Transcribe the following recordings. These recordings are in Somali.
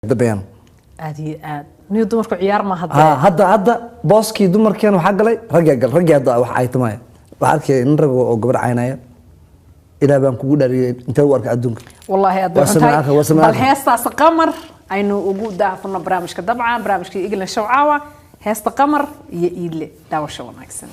Dambeeyaan. Aad iyo aad niyo, dumarku ciyaar ma hadda. Ha, hadda booskii dumarkeen waxaa galay ragyaa gal, raggii hadda wax caytamaya. Waxaa arkaya nin rag oo gabadh caynaya. Ilaah baan kugu dhariyay, intee u arkay adduunka? Wallaahi aad bay Waa xuntahay. samee waa samee Bal aakhir. Heestaas Qamar aynu ugu daafurno barnaamijka, dabcan barnaamijkii Eglan Show caawa, heesta Qamar iyo Iidle. Daawasho wanaagsan.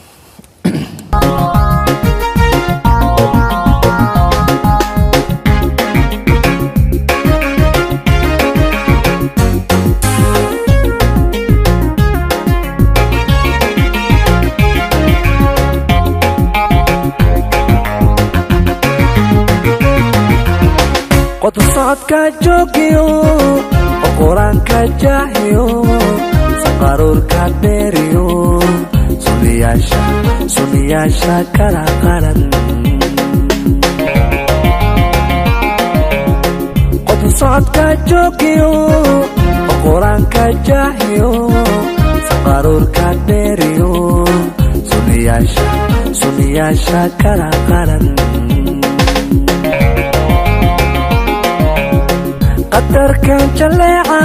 Qoto socodka joogiyo, oqoraanka jaahiyo, saqaruurka dheeriyo, sunniyaasha sunniyaasha kala qaran. Qoto socodka joogiyo, oqoraanka jaahiyo, saqaruurka dheeriyo, sunniyaasha sunniyaasha kala qaran. Qadarkan jaleeca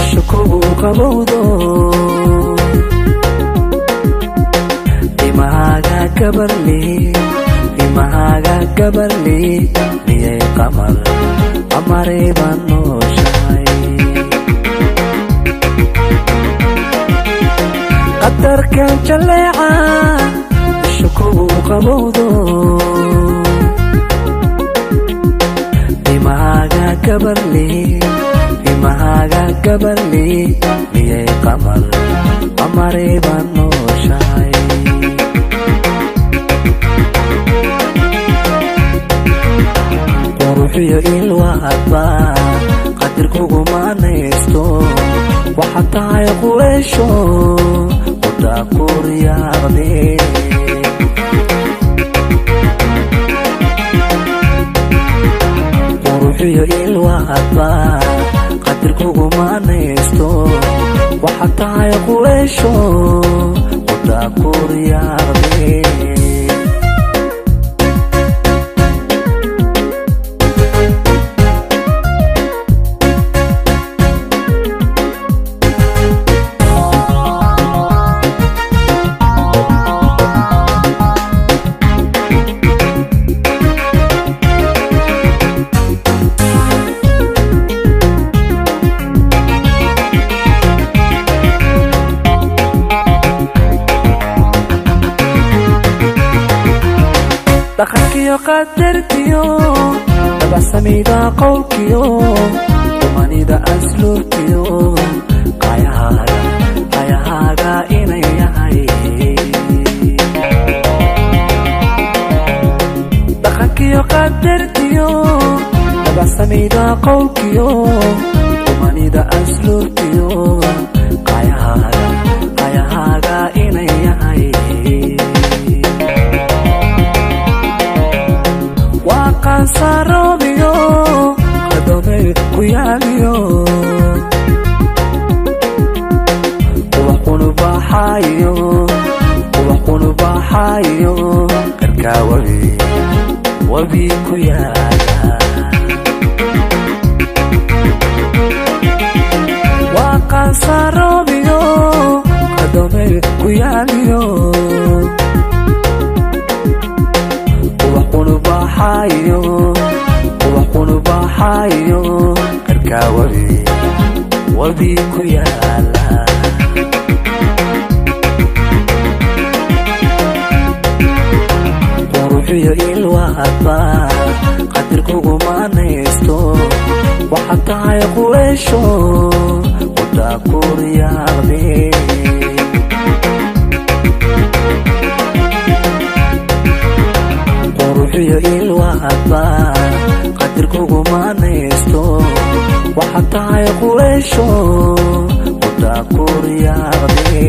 isha kugu qabowdo, qimahaaga gabarli, qimahaaga gabarli, miyay qamar qamaray baan nooshahay. Qadarkan jaleeca isha kugu qabowdo, qimahaaga gabarli, qimahaaga gabarli, miyay qamar qamaray baan nooshahay. Quruxiyo ilwaadba qadir kugumanaysto, waxaad tahay qureysho qudaa kuryaaqde. Quruxiyo ilwaadba qadir kugumanaysto, waxaad tahay qureysho qudaa kuryaaqde. Dhaqankiyo qadartiyo, dabacsamida qowlkiyo, qumanida asluubtiyo, qayahaaga qayahaaga inay yahay. Dhaqankiyo qadartiyo, dabacsamida qowlkiyo, qumanida asluubtiyo, qayahaaga qayahaaga inay yahay. Waa qansaroomiyo qadomey ku yaaliyo, ubax qunubaxaayo, ubax qunubaxaayo, qarkaa wabi wabi ku yaala. Waa qansaroomiyo qadomey ku yaaliyo, ubax qunubaxaayo, ubax qunubaxaayo, qarkaa wabi wabi ku yaala. Quruxiyo ilwaadba qadir kugumanaysto, waxaad tahay qureysho qudaa kuryaaqde. Quruxiyo ilwaadba qadir kugumanaysto, waxaad tahay qureysho qudaa kuryaaqde.